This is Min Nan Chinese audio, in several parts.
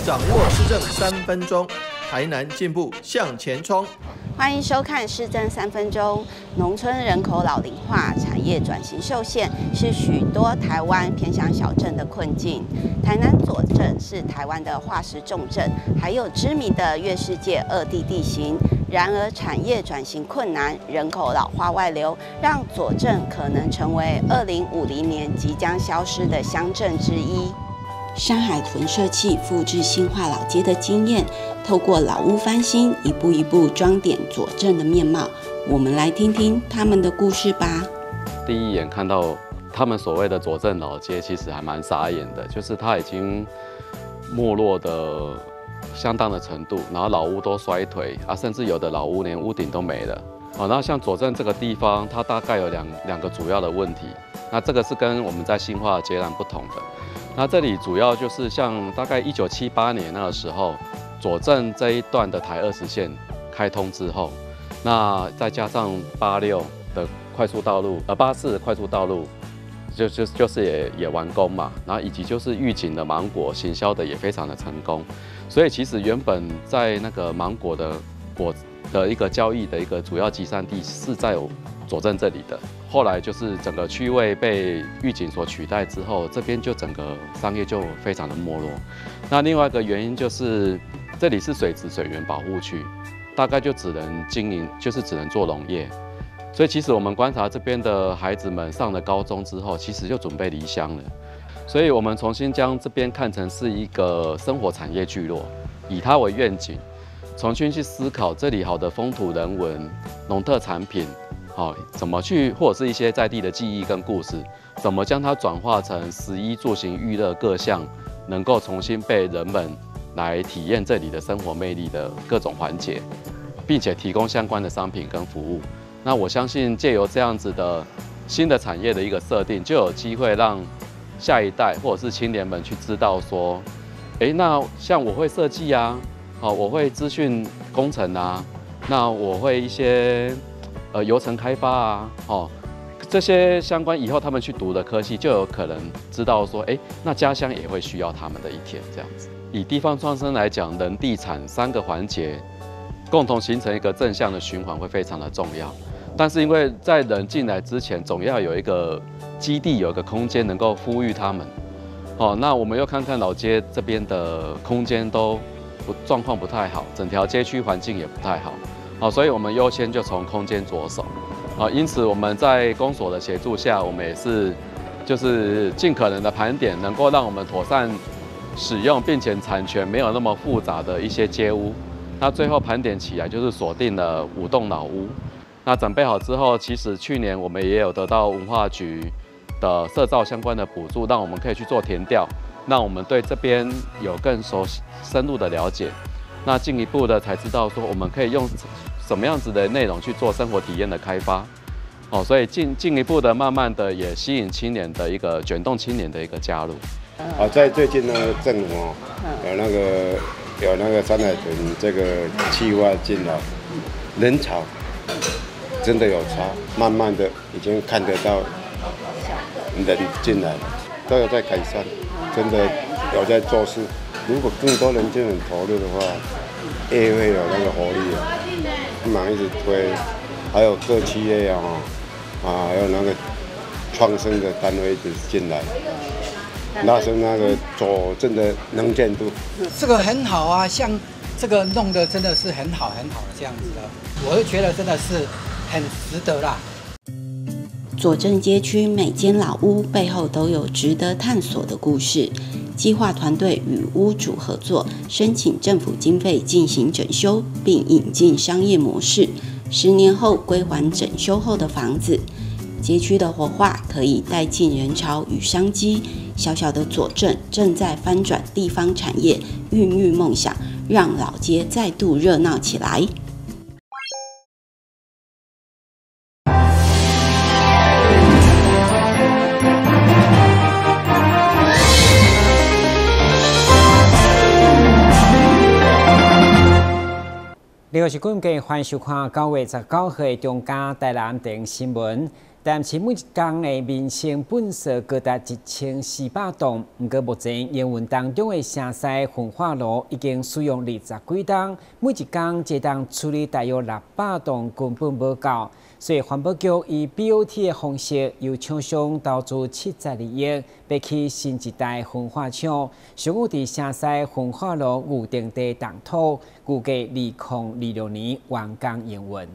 掌握市政三分钟，台南进步向前冲。歡迎收看市政三分鐘。農村人口老齡化、產業轉型受限，是許多台灣偏鄉小鎮的困境。台南左鎮是台灣的化石重鎮，還有知名的月世界惡地地形。然而，產業轉型困難，人口老化外流，讓左鎮可能成為2050年即將消失的鄉鎮之一。山海屯社企複製新化老街的經驗，透過老屋翻新，一步一步裝點左鎮的面貌。我們來聽聽他們的故事吧。第一眼看到他們所謂的左鎮老街，其實還蠻傻眼的，就是它已經沒落的相當的程度，然後老屋都衰退啊，甚至有的老屋連屋頂都沒了。哦，那像左鎮這個地方，它大概有兩個主要的問題。那這個是跟我們在新化截然不同的。那這裡主要就是像大概1978年那個時候，左鎮這一段的台20線開通之後，那再加上86的快速道路，84快速道路，就是也完工嘛，然後以及就是玉井的芒果行銷的也非常的成功，所以其實原本在那個芒果的果的一個交易的一個主要集散地是在左鎮這裡的。後來就是整個區位被玉井所取代之後，這邊就整個商業就非常的沒落。那另外一個原因就是這裡是水質水源保護區，大概就只能經營，就是只能做農業。所以其實我們觀察這邊的孩子們上了高中之後，其實就準備離鄉了。所以我們重新將這邊看成是一個生活產業聚落，以它為願景，重新去思考這裡好的風土人文、農特產品。好，怎麼去，或者是一些在地的記憶跟故事，怎麼將它轉化成食衣住行娛樂各項，能夠重新被人們來體驗這裡的生活魅力的各種環節，並且提供相關的商品跟服務。那我相信借由這樣子的新的產業的一個設定，就有機會讓下一代或者是青年們去知道說，欸，那像我會設計啊，好，我會資訊工程啊，那我會一些遊程開發啊，哦，這些相關以後他們去讀的科系，就有可能知道說，欸，那家鄉也會需要他們的一天這樣子。以地方創生來講，人、地產三個環節共同形成一個正向的循環，會非常的重要。但是因為在人進來之前，總要有一個基地，有一個空間能夠孵育他們。哦，那我們又看看老街這邊的空間都不狀況不太好，整條街區環境也不太好。好，所以我們優先就從空間着手。啊，因此我們在公所的協助下，我們也是就是盡可能的盤點，能夠讓我們妥善使用，並且產權沒有那麼複雜的一些街屋。那最後盤點起來，就是鎖定了五棟老屋。那準備好之後，其實去年我們也有得到文化局的社造相關的補助，讓我們可以去做田調，讓我們對這邊有更熟悉、深入的了解。那進一步的才知道說，我們可以用什麼樣子的內容去做生活體驗的開發，哦，所以進一步的、慢慢的也吸引青年的一個捲動青年的一個加入。好，在最近呢，政府哦，有那個山海屯這個計劃進來，人潮真的有差，慢慢的已經看得到人進來了，都有在改善，真的有在做事。如果更多人進來投入的話，也會有那個活力啊。忙一直推，還有各企業啊，啊，還有那個創生的單位一直進來，拉升那個左鎮的能見度。這個很好啊，像這個弄得真的是很好很好的這樣子的，我就覺得真的是很值得啦。左鎮街區每間老屋背後都有值得探索的故事。計劃團隊與屋主合作，申請政府經費進行整修，並引進商業模式。10年後歸還整修後的房子。街區的活化可以帶進人潮與商機。小小的左鎮正在翻轉地方產業，孕育夢想，讓老街再度熱鬧起來。呢個是今日歡迎收看9月19號的中嘉台南電新聞。但是每一工的民生糞埽高達1400噸，毋過目前營運當中的城西焚化爐已經使用20幾冬，每一工只當處理大約600噸，根本無夠。所以環保局以 BOT 的方式，由廠商投資72億，欲起新一代焚化廠，上有佇城西焚化爐預定地動土，預計2026年完工營運。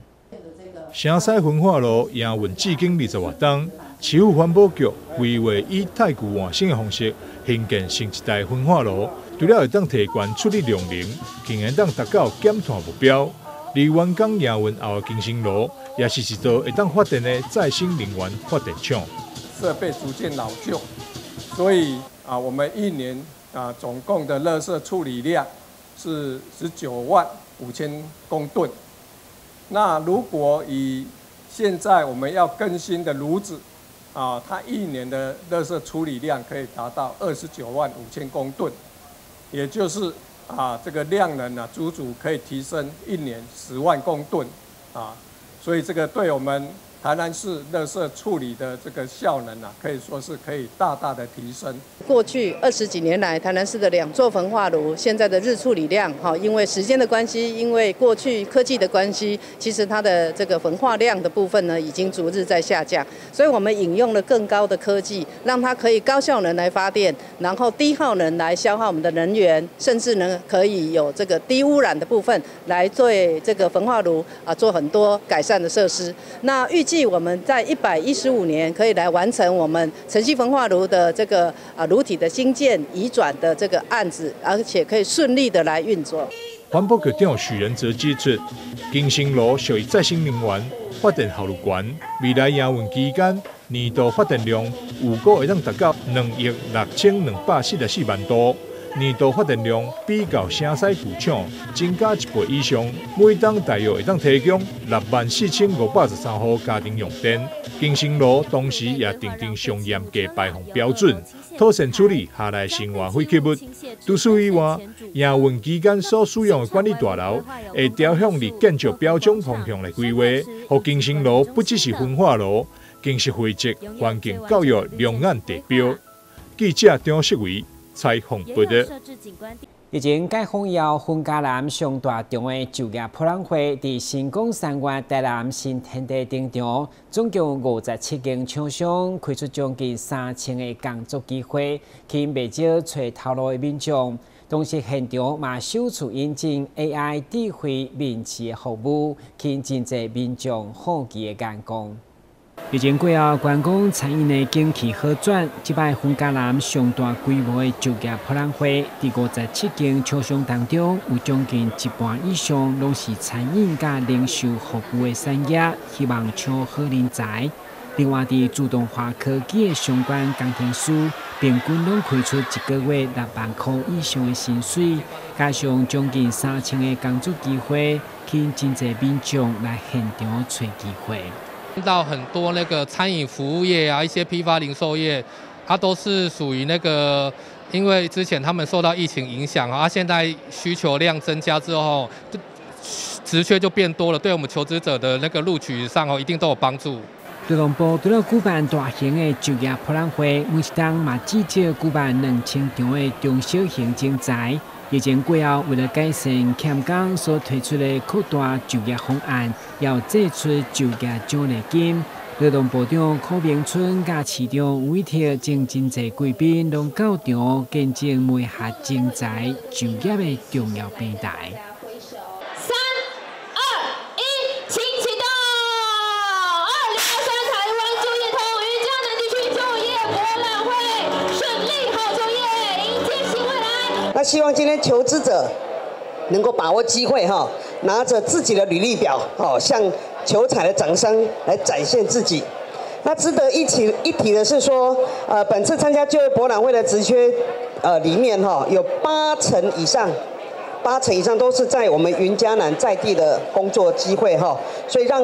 城西焚化爐營運至今20外冬，市府環保局規劃以汰舊換新的方式興建新一代焚化爐，除了會當提懸處理量能，更會當達到減碳目標。而完工營運後的更新爐，也是一座會當發電的再生能源發電廠。設備逐漸老舊，所以啊，我們一年啊總共的垃圾處理量是19萬5千公噸。那如果以現在我們要更新的爐子，啊，它一年的垃圾處理量可以達到29萬5千公噸，也就是啊，這個量能啊，足足可以提升一年10萬公噸，啊，所以這個對我們台南市垃圾處理的這個效能啊，可以說是可以大大的提升。過去20幾年來，台南市的兩座焚化爐現在的日處理量，哈，因為時間的關係，因為過去科技的關係，其實它的這個焚化量的部分呢，已經逐日在下降。所以我們引用了更高的科技，讓它可以高效能來發電，然後低耗能來消耗我們的能源，甚至呢可以有這個低污染的部分來對這個焚化爐啊做很多改善的設施。那預計我們在115年可以來完成我們城西焚化爐的這個啊爐體的新建移轉的這個案子，而且可以順利的來運作。環保局長許仁哲指出，更新爐屬於再生能源，發電效率懸，未來營運期間年度發電量預估會當達到2億6244萬度。年度發電量比較城西舊廠增加一倍以上，每冬大約會當提供6萬4513戶家庭用電。更新爐同時也訂定上嚴格排放標準，妥善處理下來生活廢棄物。除此以外，營運期間所使用的管理大樓會朝向綠建築標準方向來規劃，予更新爐不只是焚化爐，更是匯集環境教育兩岸地標。記者張世偉採訪報道。疫情解封以後，雲嘉南上大場的就業博覽會，佇新港三月台南新天地登場，總共57間廠商開出將近3000個工作機會，吸引袂少揣頭路的民眾。同時，現場嘛首次引進 AI 智慧面試的服務，吸引真濟民眾好奇的眼光。疫情過後，觀光餐飲的景氣好轉。這擺雲嘉南上大規模的就業博覽會，佇57間廠商當中，有將近一半以上攏是餐飲佮零售服務的產業，希望搶好人才。另外，佇自動化科技的相關工程師，平均攏開出一個月6萬箍以上的薪水，加上將近3000個工作機會，吸引真濟民眾來現場揣機會。到很多那個餐飲服務業啊，一些批發零售業，它都是屬於那個，因為之前他們受到疫情影響啊，現在需求量增加之後，職缺就變多了，對我們求職者的那個錄取上哦，一定都有幫助。勞動部除了舉辦大型的就業博覽會，每一冬嘛至少舉辦2000場的中小型徵才。疫情過後，為了改善欠工所推出的擴大就業方案，要祭出就業獎勵金。勞動部長柯明春佮市長委託請真濟貴賓，攏到場見證媒合徵才就業的重要平台。3、2、1，請啟動！2023台灣就業通雲嘉南地區就業博覽會，順利好就業，迎接新未來。那希望今天求職者能夠把握機會哈，拿着自己的履歷表哦，向求才的廠商來展現自己。那值得一提一提的是說，本次參加就業博覽會的職缺，裡面哈有八成以上都是在我們雲嘉南在地的工作機會哈，所以讓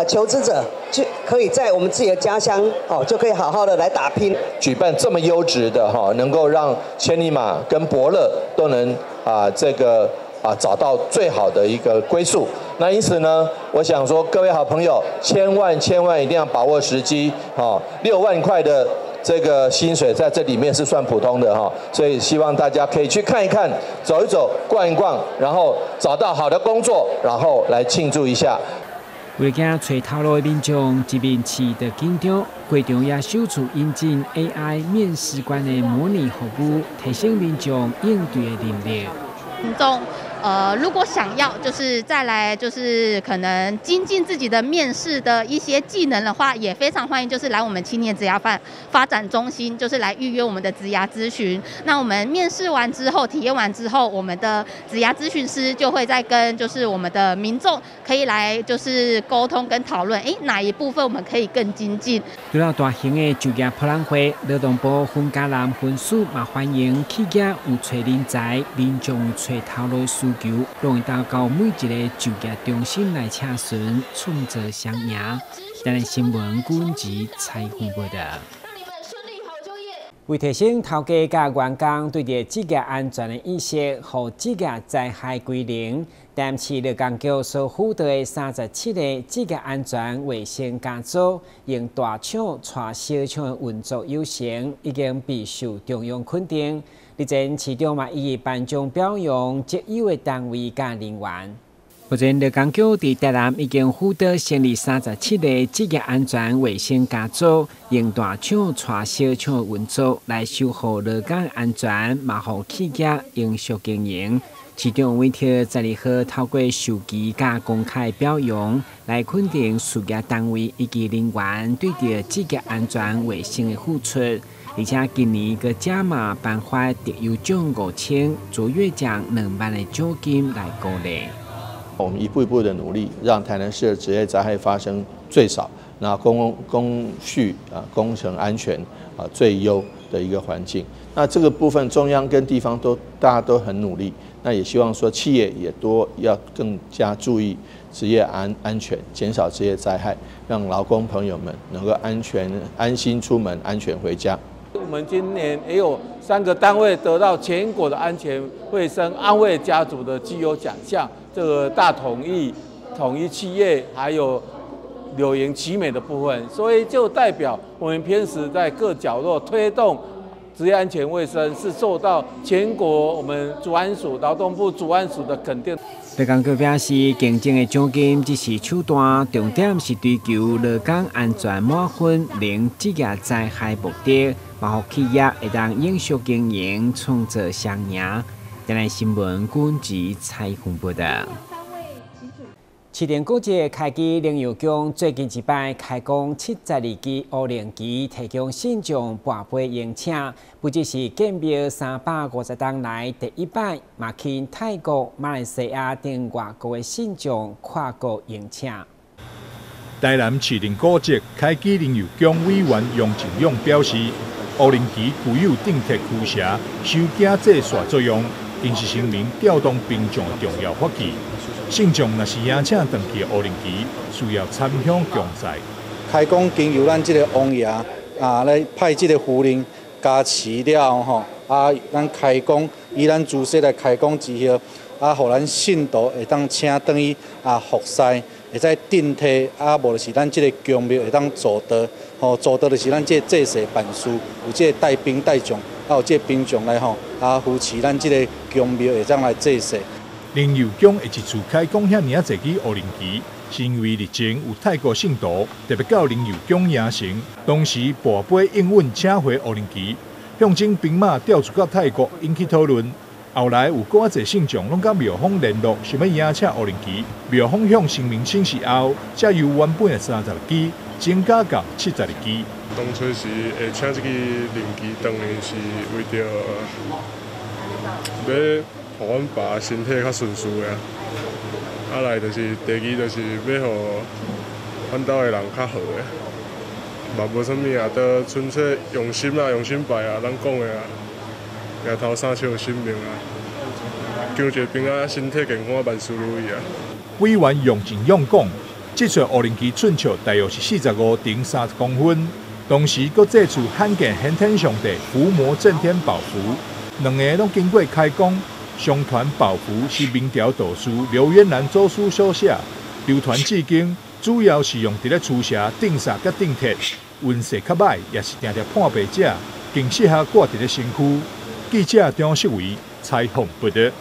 求職者就可以在我們自己的家鄉哦，就可以好好的來打拼。舉辦這麼優質的哈，能夠讓千里馬跟伯樂都能啊這個啊找到最好的一個歸宿。那因此呢，我想說各位好朋友，千萬千萬一定要把握時機，哈，6萬塊的這個薪水在這裡面是算普通的哈，所以希望大家可以去看一看，走一走，逛一逛，然後找到好的工作，然後來慶祝一下。為驚揣頭路的民眾一面試就緊張，會場也首次引進 AI 面試官的模擬服務，提升民眾應對的能力。民眾如果想要就是再來就是可能精進自己的面試的一些技能的話，也非常歡迎，就是來我們青年職涯發展中心，就是來預約我們的職涯諮詢。那我們面試完之後，體驗完之後，我們的職涯諮詢師就會再跟就是我們的民眾可以來就是溝通跟討論，誒，哪一部分我們可以更精進。除了大型的就業博覽會，勞動部雲嘉南分署嘛歡迎企業有揣人才、民眾有揣頭路需求，攏會當到每一个就業中心來請詢，創造雙贏。台南新聞軍事採訪報導。為提升頭家佮員工對著職業安全的意識，予職業災害歸零，台南市勞工局所輔導的37個職業安全衛生家組，用大廠帶小廠的運作有成，已經備受中央肯定。日前市長嘛一一頒獎表揚績優的單位佮人員。目前勞工局佇台南已經輔導成立37個職業安全衛生家組，用大廠帶小廠運作來守護勞工安全，嘛予企業永續經營。市長委託12號透過授旗佮公開表揚，來肯定事業單位以及人員對著職業安全衛生的付出。而且今年閣加碼頒發特優獎5000，卓越獎2萬的獎金來鼓勵。我們一步一步的努力，讓台南市的職業災害發生最少，那工序啊工程安全啊最優的一個環境。那這個部分中央跟地方都大家都很努力，那也希望說企業也多要更加注意職業安全，減少職業災害，讓勞工朋友們能夠安全安心出門，安全回家。我們今年也有3個單位得到全國的安全衛生安衛家族的績優獎項，這個大統一、統一企業，還有柳營奇美的部分，所以就代表我們平時在各角落推動職業安全衛生，是受到全國我們職安署、勞動部職安署的肯定。勞工局表示，競爭的獎金只是手段，重點是追求勞工安全滿分、零職業災害目的，嘛予企業會當永續經營，創造雙贏。台南新聞軍事採訪報導。市政古蹟開基靈佑宮最近一擺開講72支烏龍旗，提供信眾跋杯迎請，不只是建廟350冬來第一擺，嘛吸引泰國、馬來西亞等外國的信眾跨國迎請。台南市政古蹟開基靈佑宮委員楊靜勇表示，烏龍旗具有鎮鐵驅邪、收驚祭煞作用，更是神明調動兵將的重要法器。信眾若是迎請轉去烏龍旗，需要參香供祭。開講經由咱這个王爺啊來派這个符令加持了後吼，啊，咱開講以咱祖先來開講之後，啊，予咱信徒會當請轉去啊服侍，會使鎮體，啊，無就是咱這个宮廟會當助道，吼，助道就是咱這个祭祀辦事，有這个帶兵帶將，啊，有這个兵將來吼，啊，扶持咱這个宮廟會當來祭祀。靈佑宮會一次開講遐爾仔濟支烏龍旗，是因為日前有泰國信徒特別到靈佑宮迎神，當時跋杯應允請回烏龍旗，象徵兵馬調出到泰國引起討論。後來有閣較濟信眾攏佮廟方聯絡，想欲迎請烏龍旗，廟方向神明請示後，才由原本的32支增加到72支。當初是會請這支靈旗，當然是為著欲予阮爸身體較順遂啊，啊來就是第二就是欲予阮兜的人較好的，嘛無啥物啊，都純粹用心啦，用心拜啊，咱講的啊，額頭三尺有神明啊，求一个平安，身體健康，萬事如意啊。委員楊靜勇講，這撮烏龍旗寸尺大約是45乘30公分，同時閣祭出罕見玄天上帝伏魔鎮天寶符，兩个攏經過開光。相傳寶符是明朝道士劉淵南祖師所寫，流傳至今，主要是用佇咧驅邪、鎮煞佮鎮鐵，運勢較䆀，也是定定破病者，更適合掛佇咧身軀。記者張世維採訪報導。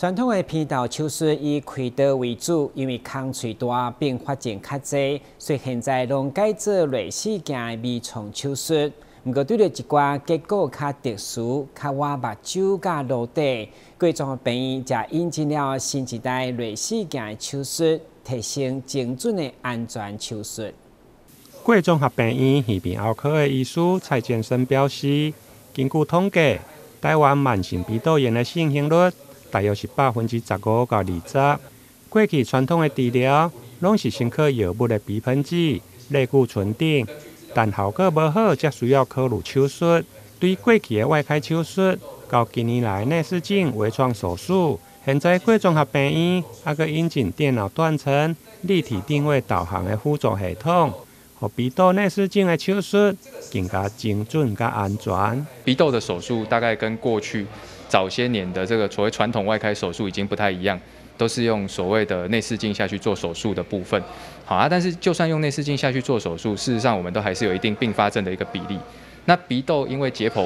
傳統的鼻竇手術以開刀為主，因為空喙大，併發症較濟，所以現在攏改做內視鏡的微創手術。毋過對著一寡結構較特殊、較倚目睭佮顱底，郭綜合病院才引進了新一代內視鏡的手術，提升精準的安全手術。郭綜合病院耳鼻喉科的醫師蔡建生表示，根據統計，台灣慢性鼻竇炎的盛行率大約是15%到20%。過去傳統的治療攏是先靠藥物的鼻噴劑、類固醇等，但效果無好，才需要考慮手術。對過去的外開手術，到近年來內視鏡微創手術，現在郭綜合病院猶閣引進電腦斷層、立體定位導航的輔助系統，予鼻竇內視鏡的手術更加精準、佮安全。鼻竇的手術大概跟過去早些年的這個所謂傳統外開手術已經不太一樣，都是用所謂的內視鏡下去做手術的部分。好啊，但是就算用內視鏡下去做手術，事實上我們都還是有一定併發症的一個比例。那鼻竇因為解剖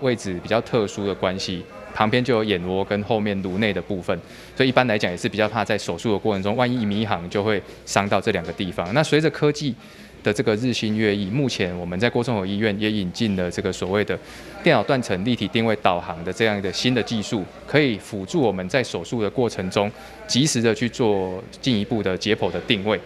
位置比較特殊的關係，旁邊就有眼窩跟後面顱內的部分，所以一般來講也是比較怕在手術的過程中，萬一迷航就會傷到這兩個地方。那隨着科技的這個日新月異，目前我們在郭綜合醫院也引進了這個所謂的電腦斷層立體定位導航的這樣的新的技術，可以輔助我們在手術的過程中，及時的去做進一步的解剖的定位，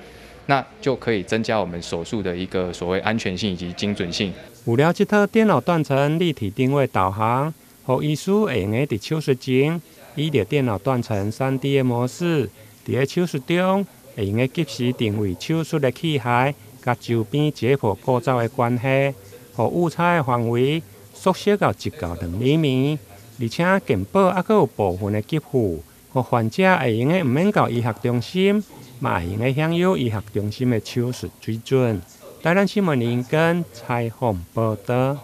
那就可以增加我們手術的一個所謂安全性以及精準性。有了這套電腦斷層立體定位導航，予醫師會用得佇手術前，依著電腦斷層 3D 的模式，佇咧手術中會用得及時定位手術的器械。佮周邊解剖構造的關係，予誤差的範圍縮小到1到2厘米，而且健保猶閣有部分的給付，予患者會用得毋免到醫學中心，嘛會用得享有醫學中心的手術水準。台南新聞林根採訪報導。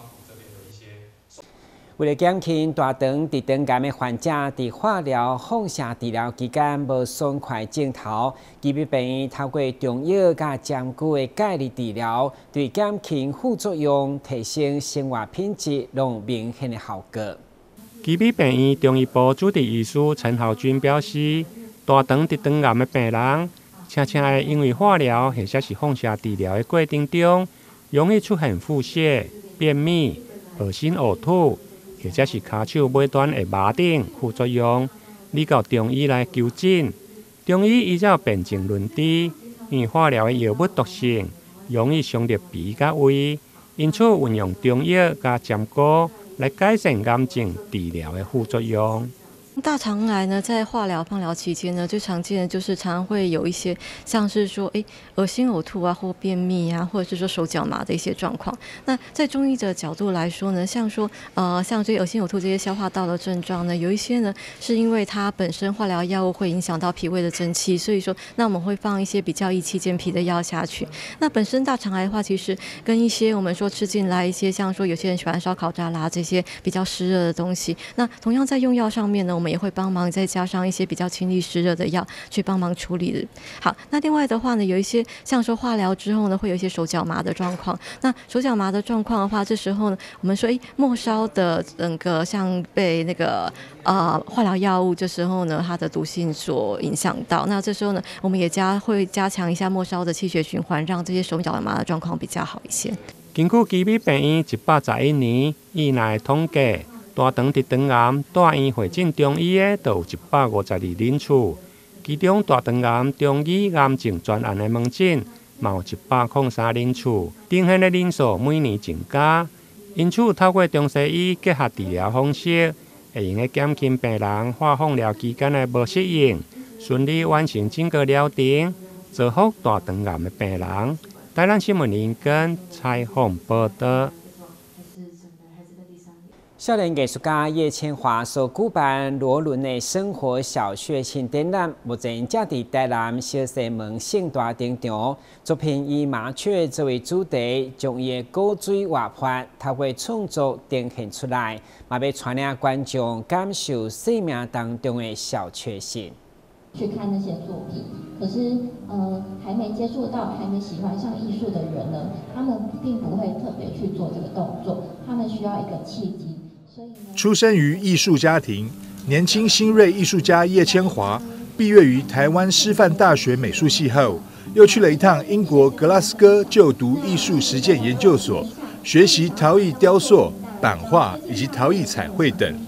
為了減輕大腸直腸癌的患者佇化療、放射治療期間無爽快症頭，基美病院透過中藥佮針灸的介入治療，對減輕副作用、提升生活品質，攏有明顯的效果。基美病院中醫部主治醫師陳豪軍表示，大腸直腸癌的病人，常常會因為化療或者是放射治療的過程中，容易出現腹瀉、便秘、噁心、嘔吐。或者是跤手尾端的麻等副作用，你到中醫來求診。中醫依照辨證論治，因為化療的藥物毒性容易傷著脾佮胃，因此運用中藥佮針灸來改善癌症治療的副作用。大腸癌呢，在化療、放療期間呢，最常見的就是常常會有一些像是說，噁心、嘔吐啊，或便秘啊，或者是說手腳麻的一些狀況。那在中醫的角度來說呢，像說，像這些噁心、嘔吐這些消化道的症狀呢，有一些呢是因為它本身化療藥物會影響到脾胃的真氣，所以說，那我們會放一些比較益氣健脾的藥下去。那本身大腸癌的話，其實跟一些我們說吃進來一些，像說有些人喜歡燒烤、炸拉這些比較濕熱的東西，那同樣在用藥上面呢，我們也會幫忙再加上一些比較清利濕熱的藥去幫忙處理的。好，那另外的話呢，有一些像說化療之後呢，會有一些手腳麻的狀況。那手腳麻的狀況的話，這時候呢，我們說，末梢的整個像被那個化療藥物，這時候呢，它的毒性所影響到。那這時候呢，我們也會加強一下末梢的氣血循環，讓這些手腳麻的狀況比較好一些。根據基美病院111年以內的統計。大腸直腸癌住院會診中醫的就有152人次，其中大腸癌中醫癌症專案的門診嘛有103人次，呈現的人數每年增加。因此，透過中西醫結合治療方式，會用得減輕病人化放療期間的無適應，順利完成整個療程，造福大腸癌的病人。台南新聞林根採訪報道。少年藝術家葉千華所舉辦羅倫的生活小確幸展覽，目前正佇台南小西門盛大展場。作品以麻雀作為主題，將伊的古錐活潑透過創作呈現出來，嘛欲帶領觀眾感受生命當中的小確幸。去看那些作品，可是，還沒接觸到、還沒喜歡上藝術的人呢，他們並不會特別去做這個動作，他們需要一個契機。出生於藝術家庭，年輕新銳藝術家葉千華畢業於台灣師範大學美術系後，又去了一趟英國格拉斯哥就讀藝術實踐研究所，學習陶藝雕塑、版畫以及陶藝彩繪等。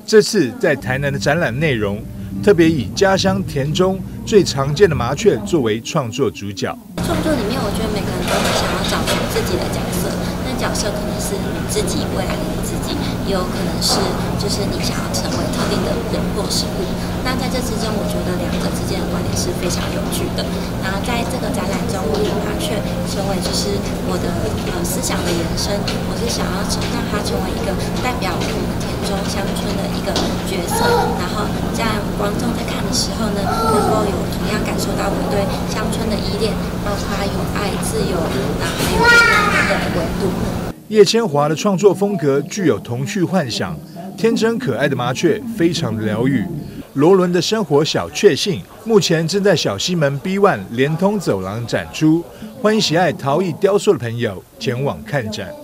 這次在台南的展覽內容，特別以家鄉田中最常見的麻雀作為創作主角。創作裡面，我覺得每個人都會想要找尋自己的角色，那角色可能是你自己未來的你自己，也有可能是就是你想要成為特定的人或事物。那在這之中，我覺得兩者之間的關聯是非常有趣的。然後在這個展覽中，我的麻雀成為就是我的思想的延伸，我是想要讓它成為一個代表我們田中鄉村的一個角色，然後這樣觀眾在看的時候呢，能夠有同樣感受到我對鄉村的依戀，包括有愛、自由，然後還有對的溫度。葉千華的創作風格具有童趣幻想，天真可愛的麻雀非常的療癒。羅倫的生活小確幸目前正在小西門 B1 連通走廊展出，歡迎喜愛陶藝雕塑的朋友前往看展。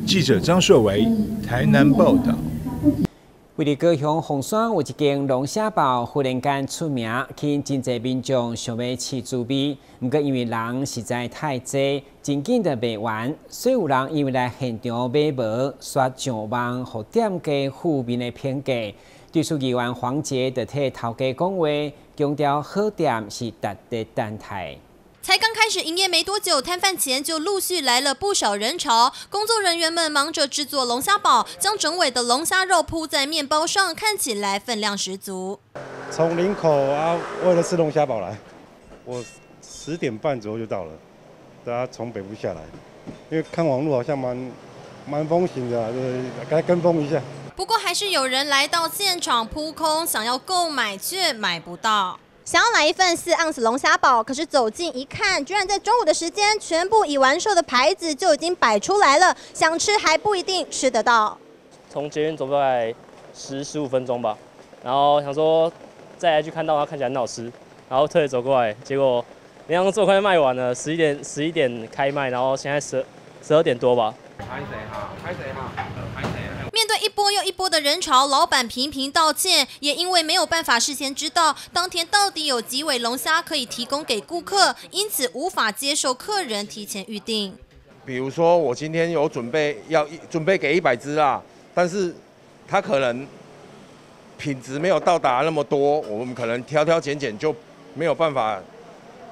記者張碩維台南報道。位佇高雄鳳山有一間龍蝦堡，忽然間出名，吸引真濟民眾想欲試滋味。毋過因為人實在太濟，真緊就賣完，所以有人因為來現場買無，煞上網予店家負面的評價。對此議員黃捷就替頭家講話，強調好店是值得等待。才剛開始營業沒多久，攤販前就陸續來了不少人潮。工作人員們忙着製作龍蝦堡，將整尾的龍蝦肉鋪在麵包上，看起來分量十足。從林口啊，為了吃龍蝦堡來，我10點半左右就到了。大家從北部下來，因為看網路好像蠻風行的，對，該跟風一下。不過還是有人來到現場撲空，想要購買卻買不到。想要來一份4盎司龍蝦堡，可是走近一看，居然在中午的時間，全部已完售的牌子就已經擺出來了，想吃還不一定吃得到。從捷運走過來10、15分鐘吧，然後想說再來去看到它看起來很好吃，然後特別走過來，結果沒想到這麼快賣完了，11點開賣，然後現在12點多吧。面對一波又一波的人潮，老闆頻頻道歉，也因為沒有辦法事先知道當天到底有幾尾龍蝦可以提供給顧客，因此無法接受客人提前預定。比如說我今天有準備要準備給100隻啊，但是他可能品質沒有到達那麼多，我們可能挑挑揀揀就沒有辦法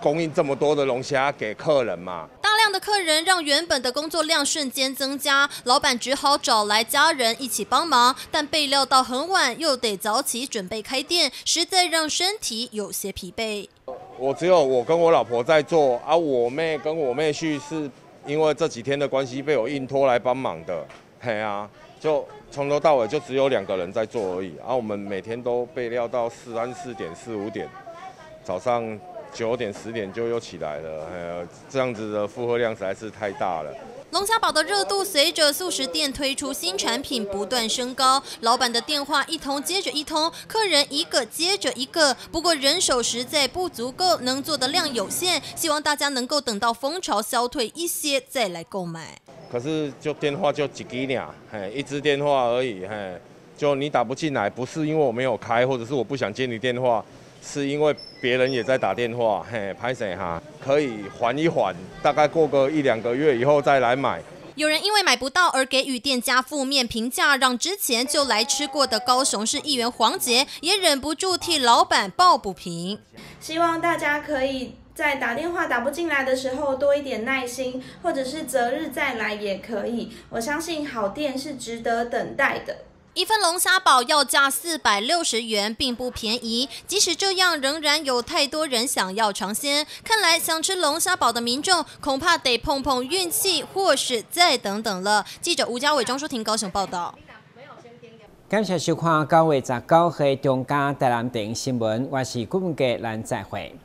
供應這麼多的龍蝦給客人嘛。大量的客人讓原本的工作量瞬間增加，老闆只好找來家人一起幫忙，但備料到很晚，又得早起準備開店，實在讓身體有些疲憊。我只有我跟我老婆在做啊，我妹跟我妹婿是因為這幾天的關係被我硬拖來幫忙的，嘿啊，就從頭到尾就只有兩個人在做而已，啊，我們每天都備料到3、4點、4、5點，早上9點10點就又起來了，這樣子的負荷量實在是太大了。龍蝦堡的熱度隨着速食店推出新產品不斷升高，老闆的電話一通接着一通，客人一個接着一個。不過人手實在不足夠，能做的量有限，希望大家能夠等到風潮消退一些再來購買。可是就電話就一支爾，嘿，一支電話而已，嘿，就你打不進來，不是因為我沒有開，或者是我不想接你電話。是因為別人也在打電話，嘿，歹勢哈，可以緩一緩，大概過個1、2個月以後再來買，有人因為買不到而給予店家負面評價，讓之前就來吃過的高雄市議員黃捷也忍不住替老闆抱不平。希望大家可以在打電話打不進來的時候多一點耐心，或者是擇日再來也可以。我相信好店是值得等待的。一份龍蝦堡要價460元，並不便宜。即使這樣，仍然有太多人想要嘗鮮。看來想吃龍蝦堡的民眾，恐怕得碰碰運氣，或是再等等了。記者吳家偉、莊淑婷高雄報道。感謝收看9月19號中嘉台南電視新聞，我是郭文傑，咱再會。